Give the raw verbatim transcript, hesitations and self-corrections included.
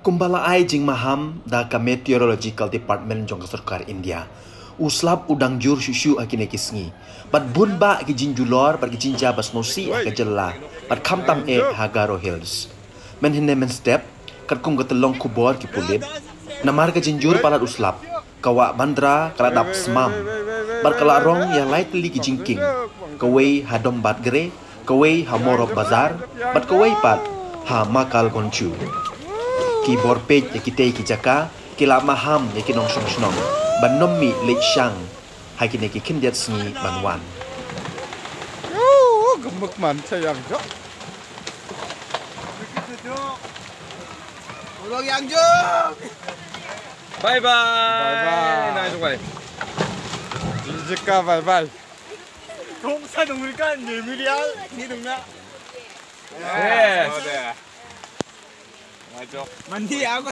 Kumba la ai jingmaham da ka Meteorological Department jong ka sorkar India, u slap u dang jur shuh shuh ha kine ki sngi. Bad bun bah ki jingjulor bad ki jingjia ba sngewsih ha ka jylla, bad khamtam eh ha Garo Hills. Mynhynne mynstep, katkum ka tyllong khubor ki pulit, namar ka jingjur palat u slap, ka wah Bandra ka la dap smam bad ka la rong ïa lai tylli ki jingkieng, kawei ha Dombad Gre, kawei ha Morop Bazar, bad kawei pat ha Makalgonchu. Ki bor peit ïa kitei ki jaka ki la maham ïa ki nongshong shnong ban ym mih leit shang ha kine ki khyndiat sngi ban wan. Ka mukman cha ïam jok. Bye bye. Bye bye. Nice one. Jika bye bye. Kong sa dong kan ni miliar ni dong na. Yes. Mandi aku.